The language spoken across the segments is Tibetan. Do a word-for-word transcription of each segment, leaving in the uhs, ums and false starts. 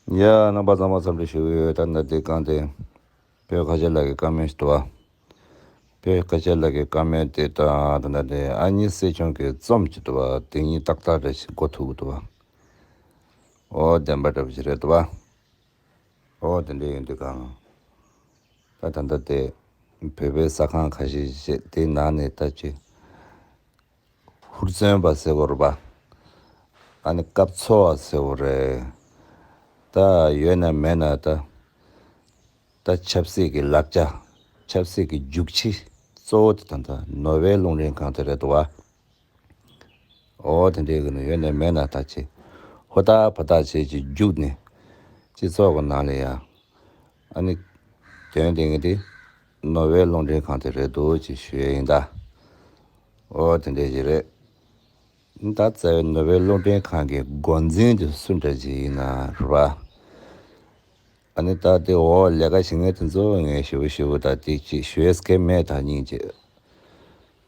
ཡ། རྣམ་པ་ཚང་མ་འཚམས་འདྲི་ཞུ་གི་ཡོད། ད་ནི་དེ་གང་དེ་བོད་ཁ་ཆེ་ལགས་ཀྱི་བཀའ་མོལ་ཞིག་འདུག་བ། བོད་ཁ་ཆེ་ལགས་ཀྱི་བཀའ་མོལ་དེ་དང་ད་ནི་དེ་ཨ་ནི་སྲིད་སྐྱོང་གི་རྩོམ་ཞིག་འདུག་བ། དེ་གཉིས་ཏག་ཏག་རེ་ཞིག་གོ་ཐུབ་ཀྱི་འདུག་བ། ཨོ་བདེན་པ་འདྲ་པོ་ཞིག་རེད་འདུག་བ། ཨོ་དེ་འདྲ་ཡིན་དུས་གང་། ད་ད་ལྟ་དེ་བོད་པའི་ཟ་ཁང་ཁ་ཤས་ཤིག་དེའི་ནང་ནས་ད་ཅིག་ཧུར་བརྩོན་པ་ཟེར་དགོས་རེད་པ། ཨ་ནི་སྐབས་འཚོལ་བ་ཟེར་དགོས་རེད། ད་ཡོད་ན་མེད་ན་ད་ད་ཆབ་སྲིད་ཀྱི་ལག་ཆ། ཆབ་སྲིད་ཀྱི་རྒྱུག་ཁྱི་གཙོ་བོ་དེ་ད་ལྟ་ནོར་ཝེ་རླུང་འཕྲིན་ཁང་དེ་རེད་འདུག་བ། ཨོ་དེ་འདྲའི་གི་ནི་ཡོད་ནས་མེད་ན་ད་ཆེ། ཧོ་ཐག་ཕ་ཐག་བྱེད་ཀྱི་རྒྱུགས་ནས་སྤྱི་ཚོགས་ཀྱི་ནང་ལ་ཡ། ཨ་ནི་དོན་དེ་ངས་དེ་ནོར་ཝེ་རླུང་འཕྲིན་ཁང་དེ་རེད་འདུག་ཅེས་ཞུ་ཡས་ཡིན་ད། ཨོ་དེ་འདྲའི་ཞིག་རེད། ད་རྩ་བའི་ནོར་ཝེ་རླུང་འཕྲིན་ཁང་གི་འགོ་འཛིན་དེ་སུ་འདྲ་ཅིག་ཡིན་ན་རེད་པ། ཨ་ནི་ད་དེ་འོག་ལས་ཀ་བྱེད་མཁན་དེ་ཚོ་ངས་ཞུ་ཞུ་ད་དེ་ཅིག་ཞུ་ཡས་སྐལ་མེད་ད་སྙིང་རྗེ།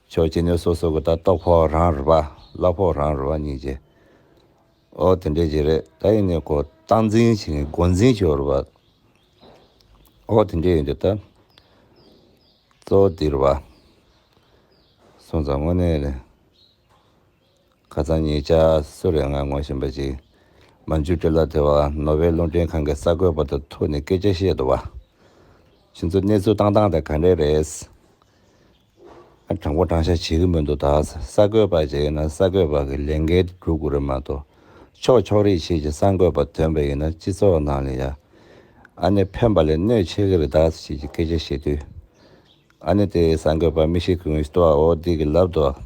ཕྱོགས་གཅིག་ནས་སོ་སོ་གི་ད་ལྟོ་ཕོག་རང་རེད་པ། གླ་ཕོགས་རང་རེད་པ་སྙིང་རྗེ། ཨོ་དེ་འདྲས་ཅིག་རེད། ད་ཡིན་ནས་ཁོ་སྟངས་འཛིན་བྱེད་མཁན་འགོ་འཛིན་བྱེད་པ་རེད་པ། ཨོ་དེ་འདྲས་ཡིན་དུས་ད་གཙོ་བོ་དེ་རེད་པ། སོང་ཙང་དངོས་གནས་ཁ་སང་ཉེ་ཆར་སུ་རེད་ང་ངོ་ཤེས་པ་ཅིག་མན་ཇུ་ཊི་ལ་དེ་བ་ནོར་ཝེ་རླུང་འཕྲིན་ཁང་གི་གསར་འགོད་པ་དང་ཐུག་ནས་སྐད་ཆ་བཤད་འདུག་བ། ཁྱེད་ཚོ་གནས་ཚུལ་བཏང་སྟངས་དེ་ག་འདྲས་རེད། ཨ་དྲང་པོ་དྲང་བཞག་བྱེད་ཀྱི་མི་འདུག་ད་གསར་འགོད་པ་ཅིག་ཡིན་ན་གསར་འགོད་པ་གི་ལས་འགན་སྒྲུབ་དགོས་རེད་མ་གཏོགས་ཕྱོགས་ཕྱོགས་རིས་བྱེད་ཀྱི་གསར་འགོད་པ་ཐོན་པ་ཡིན་ན་སྤྱི་ཚོགས་ནང་ལ་ཡ་ཨ་ནི་ཕན་པ་ལས་གནོད་ཆེ་གི་རེད་ད་ཞེས་ཀྱི་སྐད་ཆ་བཤད་དུས། ཨ་ནི་དེ་གསར་འགོད་པ་མི་ཤེས་ཀུན་ཏུ་ཨོ་འདི་གི་ལབ་འདུག་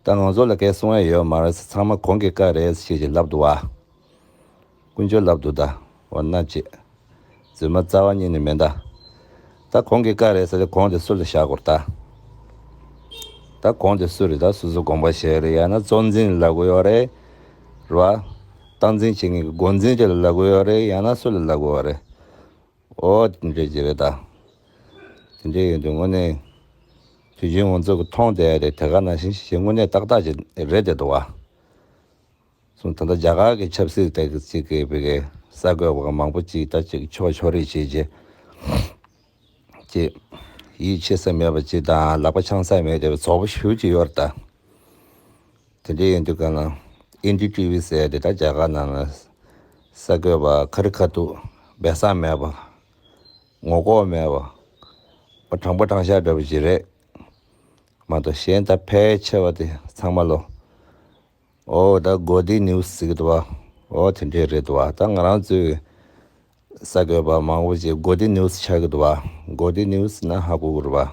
ད་ང་ཚོ་ལ་སྐད་གསུང་ཡ་ཡོད་མ་རེད། ཚང་མ་གོང་གི་བཀའ་རེད་ཞེས་ཀྱི་ལབ་འདུག་བ། དཀོན་མཆོག་ལབ་འདུག་ད། འོ་ན་ཅི། རྫུན་མ་རྩ་བ་ཉིད་ནས་མེད་ད། ད་གོང་གི་བཀའ་རེད་ཟེར་ཏེ་གོང་དེ་སུ་ལ་བཞག་དགོས་རེད་ད། ད་གོང་དེ་སུ་རེད་ད། སོ་སོ་དགོངས་པ་བཞེས་རེད། ཡང་ན་གཙོ་འཛིན་ལ་ལབ་དགོས་ཡོད་རེད། རེད་བ། སྟངས་འཛིན་བྱེད་མཁན་གྱི་འགོ་འཛིན་དེ་ལ་ལབ་དགོས་ཡོད་རེད། ཡང་ན་སུ་ལ་ལབ་དགོས་ཡོད་རེད། ཨོ་དེ་འདྲས་ཅིག་རེད་ད། དེ་འདྲས་ཡིན་དུས་དངོས་གནས་དུས་རྒྱུན་ང་ཚོ་གི་མཐོང་བསྡད་རེད། དེ་ག་ནང་བཞིན་ཞིག་དངོས་གནས་ཏག་ཏག་ཅིག་རེད་བསྡད་འདུག་བ། སོང་ད་ལྟ་རྒྱ་གར་གྱི་ཆབ་སྲིད་དེ་གི་ཅིག་གི་བི་གའི་གསར་འགོད་པ་མང་པོ་ཅིག་ད་ཅིག་ཕྱོགས་ཕྱོགས་རིས་བྱེད་ཅིག་ཅིག་ཡིད་ཆེས་ས་མེད་པ་ཅིག་དང་ལག་པ་འཆང་ས་མེད་བསྡད་པའི་ཚོགས་པ་ཞེ་པོ་ཅིག་ཡོད་རེད་ད། དེ་འདྲ་ཡིན་དུས་ག་ལ་ཨིན་ཌི་ཊི་ཝི་ཟེར་དེ་ད་རྒྱ་གར་ནང་ལ་གསར་འགོད་པ་ཁ་རི་ཁ་ཐུག་སྦས་གསང་མེད་པ། ངོ་ལྐོག་མེད་པ། དྲང་པོ་དྲང་བཞག་འདྲ་པོ་ཅིག་རེད། མ་གཏོགས་གཞན་ད་ཕལ་ཆེ་བ་དེ་ཚང་མ་ལོ། ཨོ་ད་གོ་བདེ་ནིའུ་སི་ཟེར་གི་འདུག་བ། ཨོ་དེ་འདྲས་རེད་འདུག་བ། ད་ང་རང་ཚོའི་གསར་འགོད་པ་མང་པོ་ཅིག་གོ་བདེ་ནིའུ་སི་ཆགས་གི་འདུག་བ། གོ་བདེ་ནིའུ་སི་ན་ཧ་གོ་གི་རེད་བ།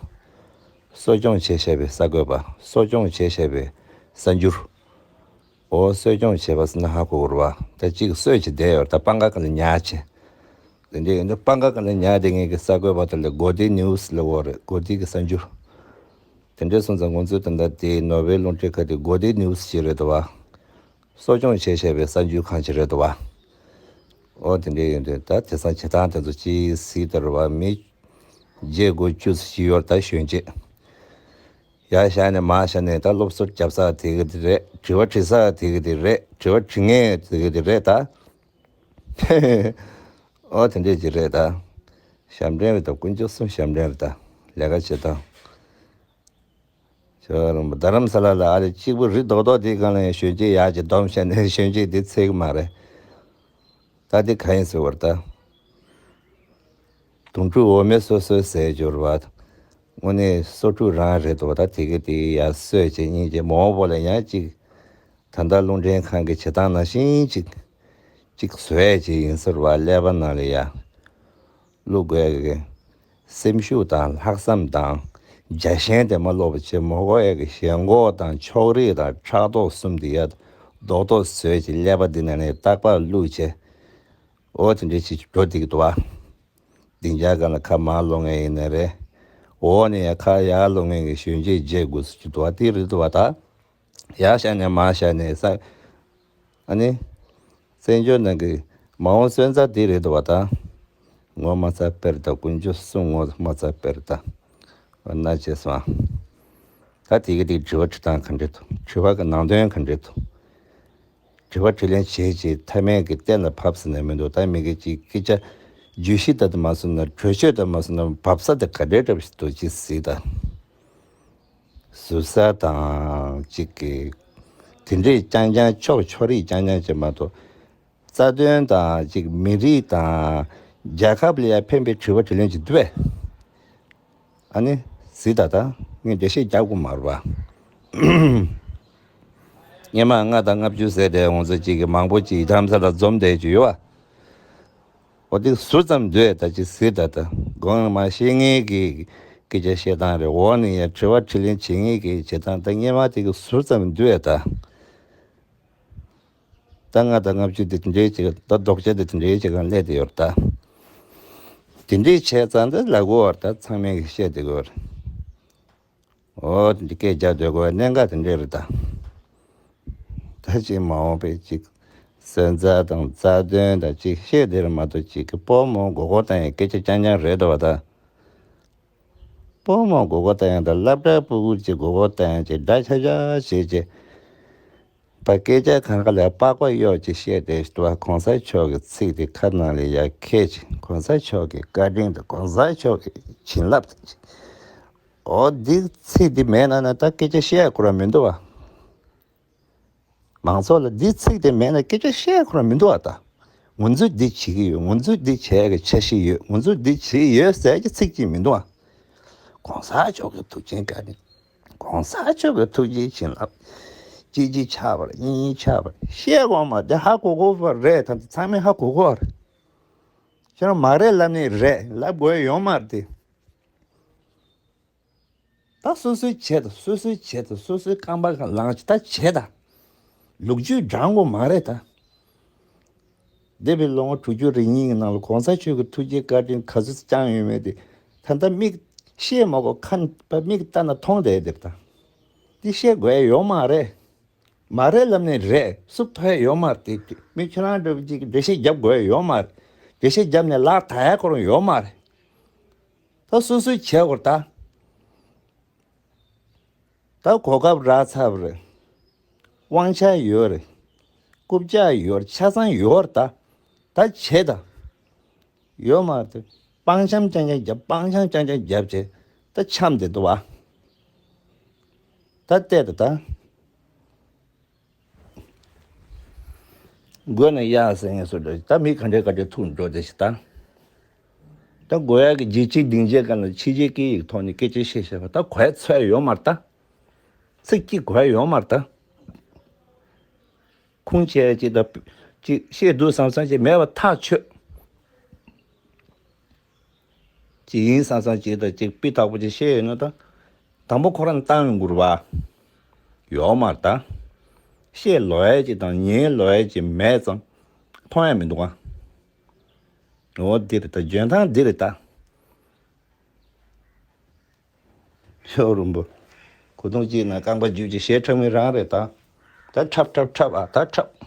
གསོ་སྐྱོང་བྱས་བཞག་པའི་གསར་འགོད་པ། གསོ་སྐྱོང་བྱས་བཞག་པའི་གསར་འགྱུར། ཨོ་གསོ་སྐྱོང་བྱས་པ་ཟེར་ན་ཧ་གོ་གི་རེད་བ། ད་ཅིག་གསོས་ཀྱི་བསྡད་ཡོད་ད་པང་ཁ་ག་ལ་ཉར་བྱས། དེ་འདྲས་ཡིན་དུས་པང་ཁ་ག་ལ་ཉར་བསྡད་མཁན་གྱི་གསར་འགོད་པ་དེ་ལ་གོ་བདེ་ནིའུ་སི་ལབ་ཡོད་རེད། གོ་བདེ་གི་གསར་འགྱུར། དེ་འདྲས་སོང་ཙང་ང་ཚོའི་ད་ལྟ་དེ་ནོར་ཝེ་རླུང་འཕྲིན་ཁང་དེ་གོ་བདེ་ནིའུ་སི་ཅིག་རེད་འདུག་བ། གསོ་སྐྱོང་བྱས་བཞག་པའི་གསར་འགྱུར་ཁང་ཅིག་རེད་འདུག་བ། ཨོ་དེ་འདྲས་ཡིན་དུས་ད་དེང་སང་བྱེད་སྟངས་དེ་ཚོ་ཅིག་གཟིགས་དེ་རེད་བ། མི་བརྗེ་དགོས་བཅུ་ཙམ་ཞིག་ཡོད་ད་གཞོན་སྐྱེས། ཡར་བཞག་ནས་མར་བཞག་ནས་ད་སློབ་གསོ་རྒྱབ་ས་དེ་གི་དེ་རེད། དྲི་བ་དྲི་ས་དེ་གི་དེ་རེད། དྲི་བ་དྲི་མཁན་དེ་གི་དེ་རེད་ད། ཨོ་དེ་འདྲས་ཅིག་རེད་ད། ཞབས་འདྲེན་རེད་ད། དཀོན་མཆོག་གསུམ་ཞབས་འདྲེན་རེད་ད། ལས་ཀ་བྱེད་སྟངས། ཁྱོད་རང་རྡ་རམ་ས་ལ་ལ་ཨ་རེ་གཅིག་པུ་རི་རྡོག་རྡོག་དེའི་སྒང་ལ་ཡང་གཞོན་སྐྱེས་ཡར་གྱི་སྡོམ་བྱས་ནས་གཞོན་སྐྱེས་དེ་ཚད་གི་མ་རེད། ད་དེ་ག་ཡིན་ཟེར་བར་ད། དུང་ཕྲུག་འོ་མའི་སོ་སོའི་ཟས་སྦྱོར་བ། དངོས་གནས་སོ་ཕྲུག་རང་རེད་དོ། ད་དེ་གི་དེ་ཡར་གསོས་བྱས་སྙིང་རྗེ་མོ་བོ་ལ་ཡང་གཅིག་ད་ལྟ་རླུང་འཕྲིན་ཁང་གི་བྱེད་སྟངས་ནང་བཞིན་གཅིག་གཅིག་བཟོས་བྱས་ཡིན་ཟེར་བ་ཀླད་པ་ནང་ལ་ཡ། བླུག་དགོས་ཀྱི། སེམས་ཤུགས་དང་ལྷག་བསམ་དང་། རྒྱ་ཞེན་དེ་མ་ལོག་པ་བྱེད་མ་དགོས་ཡ་གི་ཞེན་ཁོག་དང་ཕྱོགས་རིས་དང་ཕྲག་དོག་གསུམ་དེ་ཡ། རྡོག་རྡོག་བཟོས་བྱས་ཀླད་པ་འདི་ནང་ནས་རྟག་པར་བླུགས་བྱས། འོ་དེ་འདྲའི་ཅིག་འགྲོ་བསྡད་ཀྱི་འདུག་བ། སྡིངས་ཆ་སྒང་ལ་ཁ་མར་ལོག་མཁན་ཡིན་ནའི་རེད། འོག་ནས་ཡ་ཁ་ཡར་ལོག་མཁན་གྱི་གཞོན་སྐྱེས་བརྗེ་དགོས་སུ་ཅིག་འདུག་བ། དེ་རེད་འདུག་བ་ད། ཡར་བཞག་ནས་མར་བཞག་ནས་ས། ཨ་ནི། བཙན་བྱོལ་ནང་གི་མ་འོངས་སོན་རྩ་འདི་རེད་འདུག་བ་ད། ངོ་མ་ཚ་དཔེར་ད་དཀོན་མཆོག་གསུམ་ངོ་མ་ཚ་དཔེར་ད། འོ་ན་བྱས་སོང་ཨ། ད་དེ་གི་དེ་དྲི་བ་དྲི་སྟངས་ག་འདྲས་འདུག་དྲི་བ་གི་ནང་དོན་ག་འདྲས་འདུག་དྲི་བ་དྲིས་ལན་བྱེད་ཅིག་མཐའ་མའི་གི་གཏན་ལ་ཕབ་ཟེར་ནས་མི་འདུག་ད་མི་གི་ཅིག་སྐད་ཆ་བརྗོད་གཞི་ལྟར་དུ་མ་སོང་ན་གྲོས་ཆོད་ལྟར་མ་སོང་ན་བབས་ས་དེ་ག་འདྲའི་འདྲ་བ་ཞིག་འདུག་ཅིག་གཟིགས་དང་། ཟུར་ཟ་དང་ཅིག་གི་དེ་འདྲས་རྐྱང་རྐྱང་ཕྱོགས་ཕྱོགས་རིས་རྐྱང་རྐྱང་ཅིག་མ་གཏོགས། རྩ་དོན་དང་ཅིག་མི་རིགས་དང་རྒྱལ་ཁབ་ལ་ཡང་ཕན་པའི་དྲི་བ་དྲིས་ལན་ཅིག་འདུག་པས། ཨ་ནི་གཟིགས་ད་ད་ངས་འགྲེལ་བཤད་རྒྱག་དགོས་མ་རེད་པ། སྔོན་མ་ལྔ་དང་ལྔ་བཅུ་ཟེར་དེ་ང་ཚོ་ཅིག་གི་མང་པོ་ཅིག་རྡ་རམ་ས་ལ་འཛོམས་བསྡད་ཀྱི་ཡོད་པ། འོ་དེ་ཟུར་ཙམ་འདུག་ད་ཅིག་གཟིགས་ད་ད་དགོངས་མ་བཞེས་མཁན་གྱི་སྐད་ཆ་བཤད་སྟངས་རེད། འོག་ནས་ཡང་དྲི་བ་དྲིས་ལན་བྱེད་མཁན་གྱི་བྱེད་སྟངས་ད་སྔོན་མ་དེ་གི་ཟུར་ཙམ་འདུག་ད། ད་ལྔ་དང་ལྔ་བཅུ་དེ་དེ་འདྲའི་ཅིག་ད་ལྡོག་ཆ་དེ་དེ་འདྲའི་ཅིག་གང་སླེབས་དེ་ཡོད་ད། དེ་འདྲའི་བྱས་ཙང་ད་ལ་གོ་བར་ད་ཚང་མས་གི་བཤད་དེ་གོ་བར། འོ་དེ་འདྲ་སྐད་རྒྱག་སྡོད་དགོས་པའི་གནད་འགག་དེ་འདྲ་རེད་ད། ད་ཅིག་མ་འོངས་པའི་ཅིག་སོན་རྩ་དང་རྩ་དོན་དང་ཅིག་བཤད་དེ་རེད་མ་གཏོགས་ཅིག་གི་སྤོ་མོ་མགོ་སྐོར་བཏང་ཡའི་སྐད་ཆ་རྐྱང་རྐྱང་རེད་འདུག་བ་ད། སྤོ་མོ་མགོ་སྐོར་བཏང་ཡ་དང་སློབ་གྲྭ་ཕྲུ་གུ་ཅིག་མགོ་སྐོར་བཏང་ཡ་ཅིག་འདྲ་ཆགས་ཆགས་བྱེད་ཅིག་པ་སྐད་ཆ་གང་ག་ལ་པགས་པ་གཡོགས་ཅིག་བཤད་དེ་ཞུ་བ་གོང་ས་མཆོག་གི་ཚིག་དེ་ཁ་ནང་ལ་ཡར་འཁྱེར་ཅིག་གོང་ས་མཆོག་གི་བཀའ་དྲིན་དང་གོང་ས་མཆོག་གི་བྱིན་རླབས་དང་ཅིག་འོ་འདི་ཚིག་འདི་མེད་ན་ན་ད་སྐད་ཆ་བཤད་ཡ་ཁོ་རང་མི་འདུག་བ། མང་ཚོགས་ལ་འདི་ཚིག་དེ་མེད་ན་སྐད་ཆ་བཤད་ཁོ་རང་མི་འདུག་བ་ད། ང་ཚོས་འདི་བྱེད་ཀྱི་ཡོད། ང་ཚོས་འདི་བྱེད་ཀྱི་འཆར་གཞི་ཡོད། ང་ཚོས་འདི་བྱེད་ཀྱི་ཡོད་ཟེར་གྱི་ཚིག་ཅིག་མི་འདུག་བ། གོང་ས་མཆོག་གི་ཐུགས་རྗེ་བཀའ་དྲིན། གོང་ས་མཆོག་གི་ཐུགས་རྗེ་བྱིན་རླབས། གཅིག་གཅིག་ཆགས་པ་རེད། གཉིས་གཉིས་ཆགས་པ་རེད། བཤད་དགོས་མ་དེ་ཧ་གོ་གོ་བ་རེད། ད་ཚང་མས་ཧ་གོ་གོ་བ་རེད། ཁྱེད་རང་མ་རེད་ལབ་ནས་རེད་ལབ་དགོས་ཡོད་མ་རེད་དེ། ད་སོ་སོའི་བྱས་དང་སོ་སོའི་བྱས་དང་སོ་སོའི་རྐང་པ་གང་ལངས་ཀྱི་ད་བྱས་དང་། ལོ་རྒྱུས་བགྲང་དགོས་མ་རེད་ད། འདས་པའི་ལོ་ངོ་དྲུག་ཅུ་རེ་གཉིས་ཀྱི་ནང་ལ་གོང་ས་མཆོག་གི་ཐུགས་རྗེ་བཀའ་དྲིན་ག་ཚོད་བསྐྱངས་ཡོད་མེད་དེ་ད་ལྟ་མིག་ཤེས་མ་གོ་ཁ་པ་མིག་ལྟ་ན་མཐོང་བསྡད་དེ་ད། འདི་བཤད་དགོས་ཡ་ཡོད་མ་རེད། མ་རེད་ལབ་ནས་རེད། སུབ་ཐོ་ཡ་ཡོད་མ་རེད་དེ། མི་ཁྱེད་རང་འདྲ་བོ་ཅིག་འགྲེལ་བཤད་རྒྱབ་དགོས་ཡ་ཡོད་མ་རེད། འགྲེལ་བཤད་རྒྱབ་ནས་ལག་ཐག་ཡ་ཁོ་རང་ཡོད་མ་རེད། ད་སོ་སོའི་བྱས་བར་ད། ད་གོ་སྐབས་རག་ཚར་བ་རེད། དབང་ཆ་ཡོད་རེད། རྐུབ་བཀྱག་ཡོད་རེད། ཆ་ཚང་ཡོད་རེད་ད། ད་བྱེད་ད། ཡོད་མ་རེད། སྤང་འཆམ་རྐྱང་རྐྱང་རྒྱབ། སྤང་འཆམ་རྐྱང་རྐྱང་རྒྱབ་བྱས། ད་འཆམ་བསྡད་འདུག་བ། ད་བལྟས་ད་ད། མགོ་ནས་གཡག་ཟེར་ངེས་སུ་འགྲོ། ད་མི་ག་འདྲའི་ག་འདྲའི་ཐུག་འགྲོ་དེ་ཞིག་ད། ད་མགོ་གཡག་གི་རྒྱལ་སྤྱིའི་སྡིངས་ཆའི་སྒང་ལ་ཕྱི་རྒྱལ་སྐད་ཡིག་ཐོག་ནས་སྐད་ཆ་བཤད་བཤད་པ་ད་གོ་ཡ་ཚོད་ཡོད་མ་རེད་ད། ཚིག་གཅིག་གོ་ཡ་ཡོད་མ་རེད་ད། ཁུངས་བཅད་ཅིག་ད་ཅིག་བཤད་འདུག་བསམ་བསམ་ཅིག་མེད་པ་ཐག་ཆོད། ཅིག་ཡིན་བསམ་བསམ་ཅིག་དང་ཅིག་སྤུས་དག་པོ་ཅིག་བཤད་ཡོད་ན་ད། དང་པོ་ཁོ་རང་བཏང་ཡོང་དགོས་རེད་པ། ཡོད་མ་རེད་ད། བཤད་ལོས་ཡ་ཅིག་དང་ཉན་ལོས་ཡ་ཅིག་མེད་ཙང་མཐོང་ཡ་མི་འདུག་ག་འོ་འདི་རེད་ད། འཇོན་ཐང་འདི་རེད་ད། ཤོག་རུམ་པོ། གོས་ཐུང་གཅིག་ན་རྐང་པ་རྒྱུག་ཅིག་ཞེ་ཁྲབ་མི་རང་རེད་ད། ད་ཁྲབ་ཁྲབ་ཁྲབ་ཨ་ད་ཁྲབ།